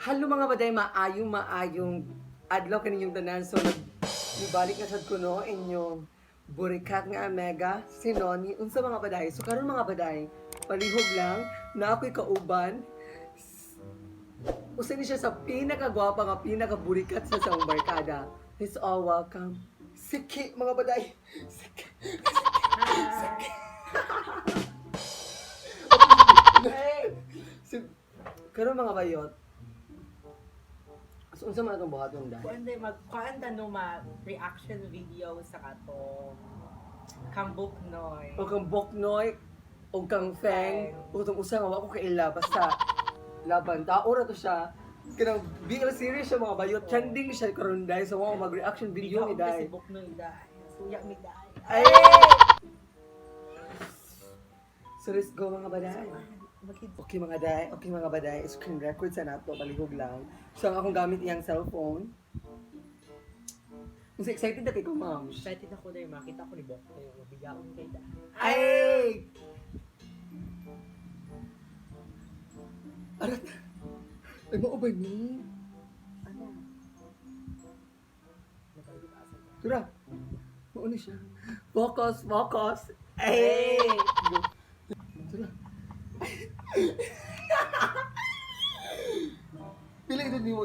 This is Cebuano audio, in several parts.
Hello, mga baday, maayong maayong adlaw kaninyong tanan. So nag nibalik na sad ko, no, inyong burikat nga amega, si Noni. Unsa, mga baday? So karon, mga baday, palihog lang na ako'y kauban. Usa ni siya sa pinakagwapa nga pinakaburikat sa among barkada. Let's all welcome Siki, mga baday. Siki. Siki. Si, karon, mga bayot. So unsa man atong buhaton, dai? Kuan day mag kuan ta no, ma reaction video sa katong kang Buknoy. O kang Boknoy, o kang Feng, o itong usa nga wa ko kaila, basta laban. Tao ra to siya. Kanang BL series siya, mga bayot. Trending siya karon, dai. So mo mag-reaction video ni Bigaon ka dai. si Buknoy dai. Suya mi dai. Ay! So let's go, mga baday. Okay, mga day, okay, mga baday, screen record sa nato, palihog lang. So ang akong gamit iyang cellphone. Mas excited na kay ko, ma'am. Excited ako dai makita ko ni Buknoy, mabigaon kay dai. Ay! Arat! Ay, mao ba ni? Ano? Nagayod asa niya. Tura! Mao ni siya. Focus! Focus! Ay! Go. Tura. Pila edad nimo?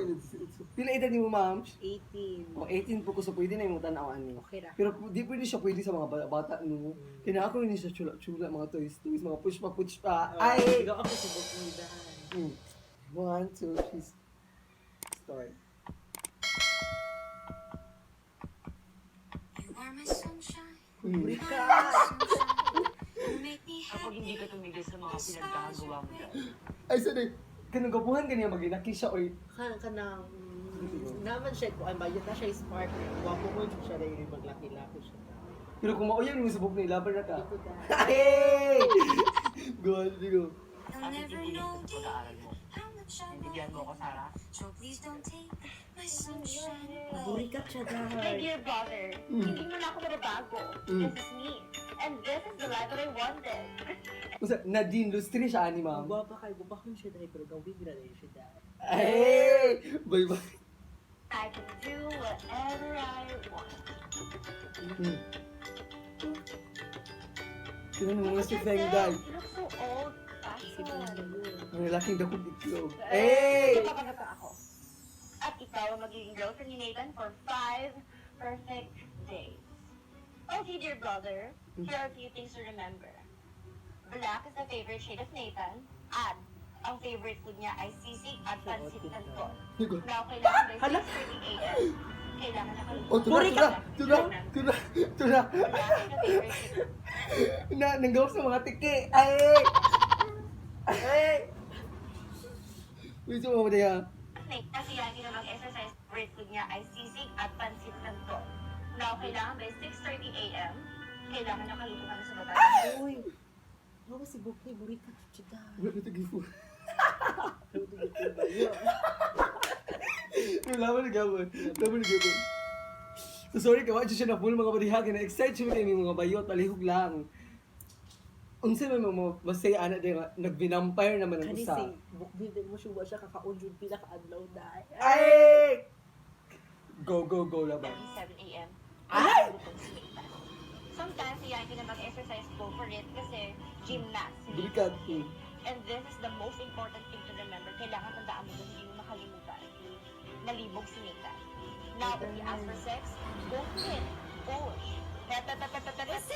Pila edad nimo, ma'am? 18. O, 18 po ko, so pwede na yung tanawan ni. Okay ra. Pero di pwede siya pwede sa mga bata, no. Kaya ako rin siya chula-chula, mga toys, toys, mga push pa, push pa. Ay! Bigaon ko si Buknoy dai. One, two, three. Start. You are my sunshine, Burikat. you make me Kapag hindi ka tumigil sa mga pinaggagawa mo dyan, Ay, sorry. Kanang gabuhan ganiya maginaki siya, oy. Kan kanang naman siya kuan ba yun na siya spark. Gwapo mo siya dai, maglaki-laki siya. Pero kung mauyan mo sa buk na ilaban na ka. Di ko dai. Ay! Go, go. You'll at never titigilin know, ka sa dear, pag-aaral mo. how much I Naintindihan mo love ako, Sarah? you. So please don't take my sunshine away. Burikat siya My dai. dear brother, hindi mo na ako mababago. This is me. And this is the life that I wanted. Usa, Nadine Lustre siya ani, ma'am. Gwapa kay gwapa ko siya dai, pero gawin ra dai siya dai. Ay! Bye bye. I can do whatever I want. Tingnan mo Look si at Feng yourself. Dai. You look so old fashioned. Ang lalaking dakong itlog. Ay! Papagapa ako. At ikaw ang magiging girlfriend ni Nathan for 5 perfect days. Okay, dear brother, here are a few things to remember. Black is the favorite shade of Nathan, at ang favorite food niya ay sisig at pansit canton. Now, kailangan by Hala! 6:30 a.m. Kailangan nakaluto. Oh, tura, tura, tura, tura, tura. Black is the favorite shade. Na, nanggaw sa mga tiki. Ay! Ay! Wait, so mga ha? Snake kasi lagi na mag-exercise. Favorite food niya ay sisig at pansit canton. Now, kailangan by 6:30 a.m. Kailangan nakaluto ka na sa baba. Uy. Ano si Buknoy burikat siya dai. Wala ito gifu. Laban na gabon. Laban na gabon. So sorry ka, siya na full, mga badiha. Kaya na-excite siya kayo mga bayot. Palihog lang. Unsa man mo masaya ana di nga nagbinampire naman ang Kani usa. si Buknoy di mo siya wa siya kakaon jud pila ka adlaw dai. Ay! Go, go, go, laban. 7 a.m. Ay! Sometimes, hiyain ko na mag-exercise, go for it, kasi gymnast. Balikat. And this is the most important thing to remember. Kailangan tandaan mo kung hindi mo makalimutan. Nalibog si Nathan. Now, if he asks for sex, go for it. Push.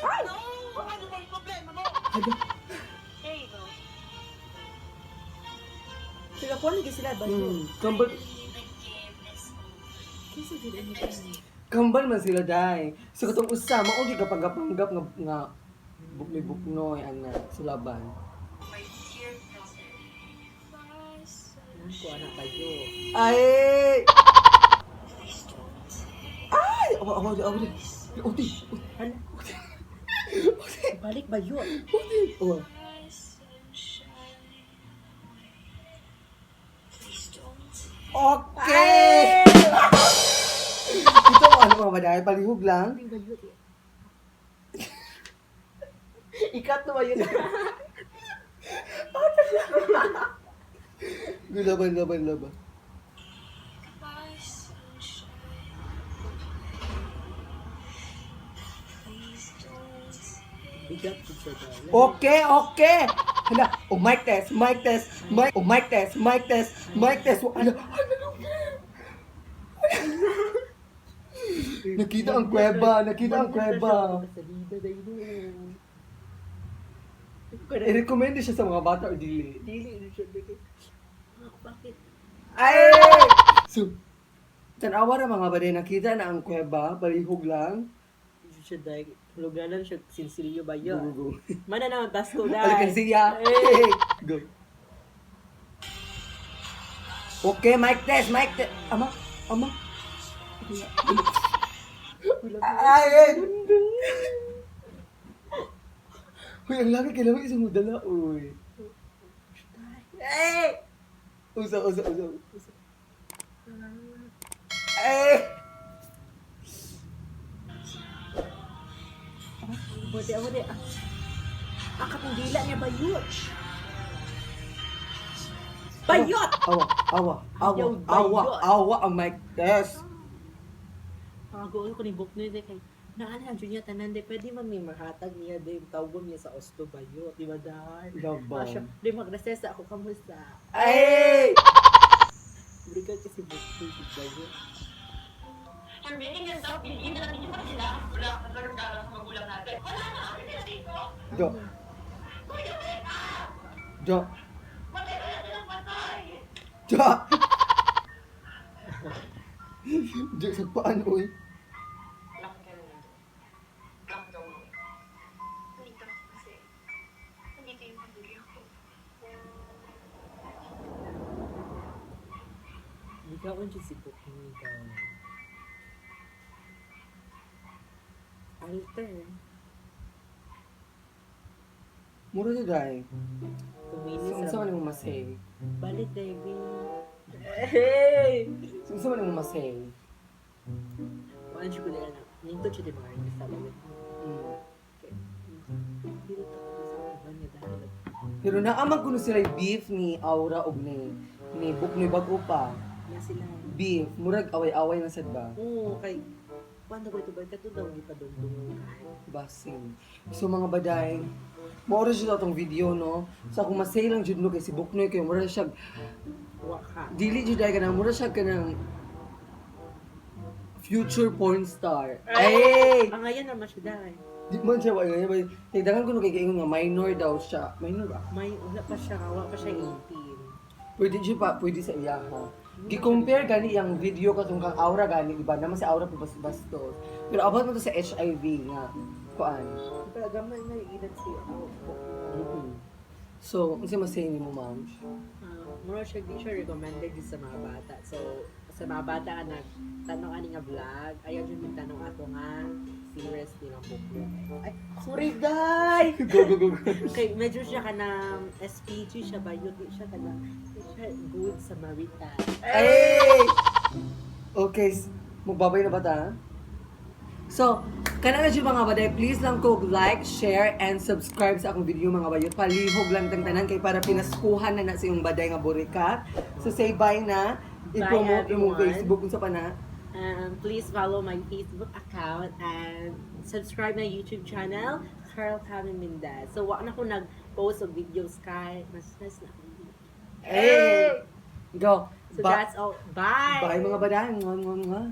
Ay! No! Ano ba yung problema mo? There you go. Sila ko lagi sila ba Hmm. Kambal, Kinsa jud ini dai? kambal man sila day. So katong usa mao gyud kapanggap-panggap nga nga buknoy buknoy ana sa laban. My dear brother. Nan ko ana kayo. Ay! Please don't take Ay! Awa, awa, awa, awa. Uti, Hala. Balik ba yun? uti. Awa. my sunshine away. Please don't take Okay! Ito ano, mga baday, palihog lang. Hindi ba yun? Ikat na ba yun? Go, laban, laban, laban. Bigat jud siya dai. Okay. Hala, oh, mic test, mic test, mic, oh, mic test, mic test, mic test. Hala, hala, nakita ang kuweba, nakita ang kuweba. Salida dai no. I-recommend siya sa mga bata o dili? Dili na siya dai. Bakit? Ay! So, tanawa ra mga baday, nakita na ang kuweba, palihog lang. Di siya dai. Huluganan siya sinsilyo ba Go, yun? go, go. Mana naman Pasko dai. Alkansilla. Eh. Go. Okay, mic test, mic test. Ama, ama. Ay, ay. Uy, ang laki kailangan isang dala, uy. Eh! Usa, usa, usa. Eh! Buti, buti. Ang katong dila niya bayot. Bayot! Awa, awa, awa, Ayaw, awa, bayot. awa ang mic test. Ang goal ko ni Book Noy kay naana ang junior tanan de pwede man may mahatag niya de tawgon niya sa Oslo bayot, di ba dai? Love Ah, siya, bomb. di magresesa ako kamusta. Ay! Bigay kasi Book Noy si bayot. You're making yourself believe na nandito pa sila. Wala ka talagang galang sa magulang natin. Wala na kami sila dito. Do, Kuya, wait ah! do, Patay na silang patay! do. Do, sagpaan, uy. Bakit ka nandito? Bakit ka umuwi? Nandito ako kasi nandito yung pamilya ko. Ligawan siya si Book Noy daw. Alter. Mura na dai. Tumini So, unsa man imong masay? Balik, baby. Hey! So, unsa man imong masay? Wala siya ko nila na. Nindot siya di mga rin sa bayot. Mm. Dili ta ko sa uban niya dahil Pero naaman kuno sila beef ni Aura og ni Buknoy bag-o pa. na sila. Beef, murag away-away na sad ba? Oo, kay paano ko ito ba? Kato daw gipadungdungan kay. Basin. So mga baday, maura siya atong video no. So ako masay lang jud no kay si Buknoy kay mura siya Wa ka. dili jud ay kanang mura siya kanang future porn star. Ay! Ang ngayon naman siya dahil. Di man siya wala ba. Kay daghan kuno kay giingon nga minor daw siya. Minor ba? May wala pa siya, wala pa siya 18. Pwede siya pa, pwede sa iya ha. Gi-compare gani yang video katong kang Aura gani iba naman si Aura pa bastos. Pero about mo to sa HIV nga kuan. Pero gamay na yung edad si ako. So, unsa masay nimo, ma'am? Mura siya, di siya recommended din sa mga bata. So, sa mga bata ka nag tanong ani nga vlog, ayaw dyan magtanong ato nga series nilang book. Ay, sorry guys! Go, go, go, go. Kay medyo siya ka ng SPG siya ba yun? Di siya ka na, di siya good sa Marita. Ay! Okay, magbabay na ba ta? So, kana na siya mga baday, please lang ko like, share, and subscribe sa akong video mga bayot. Palihog lang tang tanan kay para pinaskuhan na na sa iyong baday nga burikat. So say bye na. Bye, I-promote imong everyone. Facebook unsa pa na. Please follow my Facebook account and subscribe my YouTube channel, Carl Carmen Mendez. So, wa na ko nag-post og videos kay mas mas na ako. Hey! Go. So, that's all. Bye! Bye mga baday. Mwah, mwah, mwah.